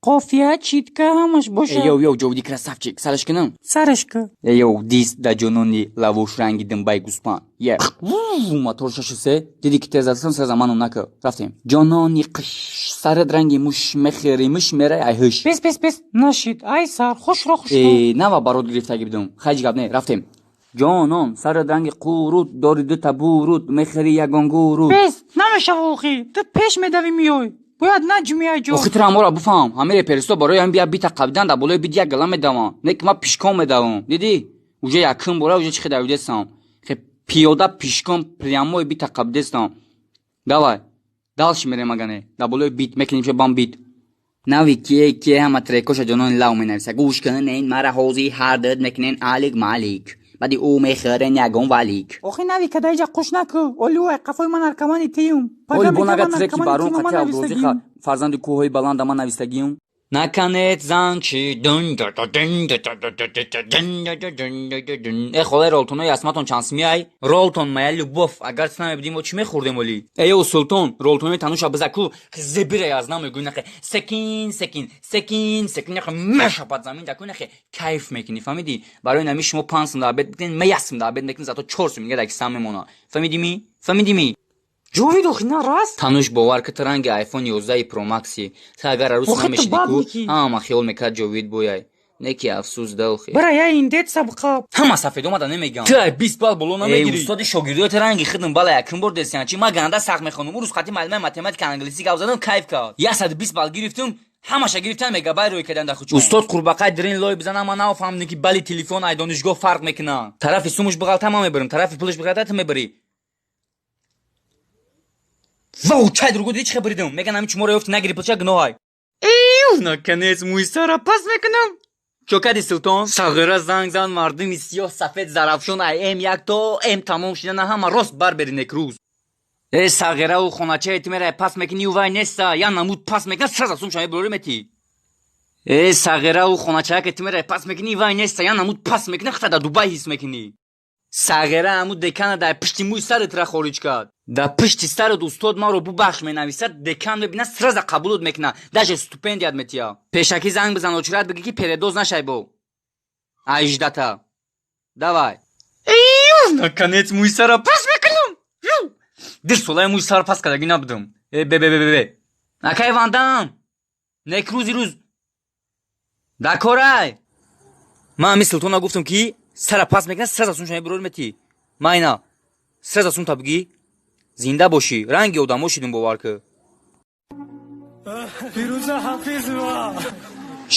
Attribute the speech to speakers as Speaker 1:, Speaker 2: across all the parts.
Speaker 1: Қофия, читка, ҳамаш боша.
Speaker 2: Йоу, йоу, Ҷовиди красавчик, сараш кунам?
Speaker 1: Сараш ку.
Speaker 2: Йоу, дис да ҷонони лавош ранги димбаи гӯспанд. Е мотор шашу се диди ки тез задасам, сразу ману нака. Рафтем. Ҷонони қиш, сарат ранги муш, мехӯри муш, мерай ай ҳуш.
Speaker 1: Бес, бес, бес, нашид, ай сар, хушро, хушро.
Speaker 2: Э, нава барот гирифтаги бидум, хайҷ гап не, рафтем. Ҷонон, сарат ранги қурут, дори дута бурут, мехӯри ягон гурут.
Speaker 1: Бес, намешава охи, ту пеш медавӣ, меёй, бояд наҷми ай ҷо.
Speaker 2: Охи, тура ҳамора буфаҳм, ҳами реперисто барои ҳам бия бита қабидан дар болои бит як гала медаванд, не ки ман пишкон медавам. Дидӣ, уже якум бора уже чӣ хел давидестам, хе пиёда пишкон прямой бита қабидестам. Давай дальше мерем, агане дар болои бит мекунем ше бам бит. Нави кие, кие ҳама трекоша ҷонони лав менависа. Гӯш кунен мара, ҳози ҳардид мекунен алик малик, баъди ӯ мехӯрен ягон валик.
Speaker 1: Охи, нави када иҷа қуш накӯ, оли ӯ ай қафои ман наркомани тиюм.
Speaker 2: Оли бонага треки барон қати Абдурозиқа фарзанди кӯҳҳои баланда ман навистагиюм. Наканет занг ши. Э, холаи, ролтонои асматон чанд симиай? Ролтон моя любовь, агар ту намебудӣ, мо чӣ мехӯрдем оли? Эё, Султон, ролтонои тануша биза ку, зебира аз намегӯй, нахе секин секин секин секин нахе мешапад замин даку, нахе кайф мекунӣ, фаҳмидӣ? Барои нами шумо 5 сум да обед бикунед, ма 1 сум да обед мекунем, зато 4 сум дига дар кисам мемона, фаҳмидӣ ми, фаҳмидӣ ми?
Speaker 1: Ҷовид, охи на раст.
Speaker 2: Тануш, бовар ки, ту ранги айфон 11 Pro Max-и. Ту агар арӯс
Speaker 1: Охи, ту
Speaker 2: намешидӣ
Speaker 1: бад
Speaker 2: ку,
Speaker 1: мекӣ.
Speaker 2: ҳама хиёл мекард Ҷовид бояй. Не ки афсӯс да охи.
Speaker 1: Бира, я индет сабқа.
Speaker 2: Ҳама сафед омада намегам. Ту ай 20 балл боло намегирӣ. Устоди шогирдои ту ранги хидм бала якум бор десиян чи ма ганда сахт мехонум. Ӯ рӯз қати маълимаи математика англисӣ гап задам, кайф кард. 120 балл гирифтум, ҳамаша гирифтан мегабайт рӯй кардан дар хучон. Устод қурбақай дрин лой бизанам, ман нафаҳмидем ки бали телефон ай донишгоҳ фарқ мекунад. Тарафи сумуш биғалта, ман мебарам, тарафи пулаш биғалта, ту мебарӣ. Вау, чай дургу диди чӣ хел буридум. Меган ҳамин чуморо ёфти нагири пулча гуноҳай. Наконец мӯи сара пас мекунам. Чо кади, Султон? Сағира занг зан, мардуми сиёҳ, сафед, зарафшон, ай М як то М тамом шидана, ҳама рост барбери некрӯз. Э, сағираву хоначае ту мерай пас мекунӣ, вай неста, я намуд пас мекуна, сразу сум шами бурори метӣ. Э, сағираву хоначая ки ту мерай пас мекунӣ, вай неста, я намуд пас мекуна, хата дар Дубай ҳис мекунӣ. Сағира ҳаму декана дар пишти мӯи сарат ра хориҷ кард. Дар пишти сарат устод маро бубахш менависад, декан мебинад, сразу қабулут мекунад, даже стипендият метиҳад. Пешакӣ занг бизан, очурат бигӣ ки передоз нашай бо. Аждата. Давай. Наконец мӯи сара пас мекунам. Дир солаи мӯи сар пас кардагӣ набудам. Э, бе бе бе бе. Акай вандам. Некрӯзи рӯз. Дакорай. Ман ҳамин Султона гуфтам ки сара пас мекунад, сразу сум шами бурор метӣ. Майна. Сразу сум та бигӣ. Зинда бошӣ, ранги одамо шидум, бовар кӣ.
Speaker 3: Фирӯза Ҳафизова.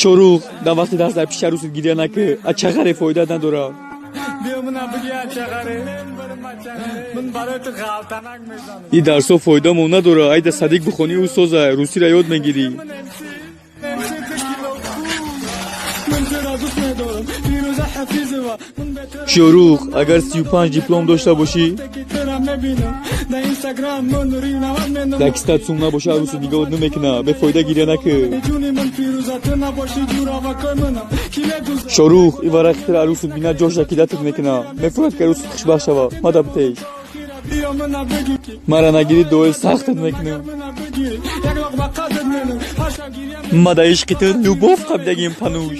Speaker 4: Шорух, дар вақти дарс дар пиши арӯсат гиря накӣ, ачағаре фоида надорад.
Speaker 3: Биё, мана биги, ачағаре ман барои ту ғалтанак мезанам.
Speaker 4: И дарсҳо фоидамо надорад, айда садик бихонӣ, ӯ соза, русиро ёд мегирӣ.
Speaker 3: Ман ман туро дӯст медорам, Фирӯза Ҳафизова, ман бе ту
Speaker 4: Шорух, агар 35 диплом дошта бошӣ,
Speaker 3: ки туро мебинам дар Инстаграм, ман нури навад менам.
Speaker 4: Дар кистат сум набоша, арӯсат нигоҳ намекуна, бефоида гиря накӣ.
Speaker 3: Ҷуни ман Фирӯза, ту набошӣ, ҷуравакои манам ки медӯзад.
Speaker 4: Шорух, и варақи тира арӯсат бинад, ҷоша кидатат мекуна, мефурад ки арӯсат хушбахт шава, мада битеш.
Speaker 3: Биё, мана бигӣ ки
Speaker 4: Мара нагирӣ, дуои сахтат мекунам.
Speaker 3: Мана бигирӣ, як лоқ ба қадрат менам, ҳар шаб гиря.
Speaker 4: Ма да ишқи ту любовь қабидагим, пануш.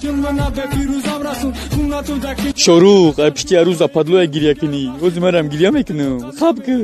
Speaker 3: Ҷун мана бе Фирӯзам расон, хунату даки.
Speaker 4: Шорух, ай пишти арӯс западлоя гиря кунӣ, ози марам гиря мекунам, хаб кӣ.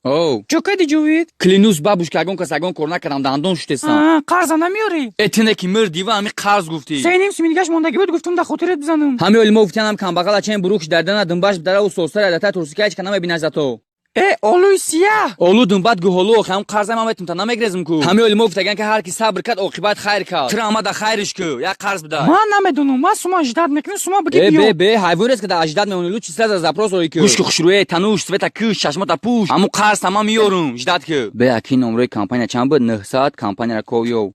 Speaker 2: Оу.
Speaker 1: Чо кади, Ҷовид?
Speaker 2: Клянусь, бабушка, ягон кас ягон кор накардам, дандон шутестам.
Speaker 1: Аа, қарза намеёрӣ?
Speaker 2: Э, тине ки мирдива, ҳами қарз гуфтӣ.
Speaker 1: 3,5 суми дигаш мондагӣ буд, гуфтум да хотират бизанам.
Speaker 2: Ҳами оли мо гуфтиянам камбағала чен бурукш дардана дунбаш дараву сосара дата турсика ҳеч ка намебинаш зато.
Speaker 1: Э, олӯи сияҳ.
Speaker 2: Олу дунбат гуҳолу, охи ҳам қарза ман метум та намегрезм ку. Ҳами оли мо гуфтаган ки ҳар ки сабр кард, оқибат хайр кард. Тира омада хайриш ку, як қарз бидай.
Speaker 1: Ман намедонам, ман сума ждать мекунам, сума биги.
Speaker 2: Э, бе
Speaker 1: биё.
Speaker 2: Бе ҳайвон рест ки дар аждат мемонӣ, лучше сразу запрос ой ку. Гӯш ки, хушрӯе, тануш, света кӯш, чашмота пӯш. Ҳаму қарз тамам меёрум, ждать ку. Бе, аки номрои компания чанд буд? 900 компанияра ков ёв.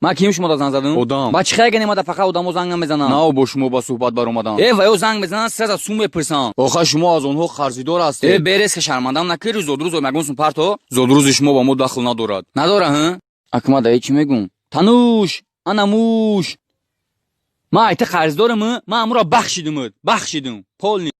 Speaker 2: Ман ким шумо да занг задам?
Speaker 4: Одам.
Speaker 2: Ба чӣ хайр гане, фақат одамо занг намезананд?
Speaker 4: Нав бо шумо ба суҳбат баромадам.
Speaker 2: Э, ва ё занг мезананд, сразу сум мепурсанд.
Speaker 4: Охир шумо аз онҳо қарзидор
Speaker 2: Э,
Speaker 4: ҳастед.
Speaker 2: Берес ки шармандам накӣ, зодрӯз ягон сум парто.
Speaker 4: Зодрӯзи шумо ба мо дахл надорад.
Speaker 2: Надора, ҳа? Акма даи чӣ мегӯм? Тануш, ана муш. Ман айта қарздорам, ман амуро бахшидумуд, бахшидум. Полный.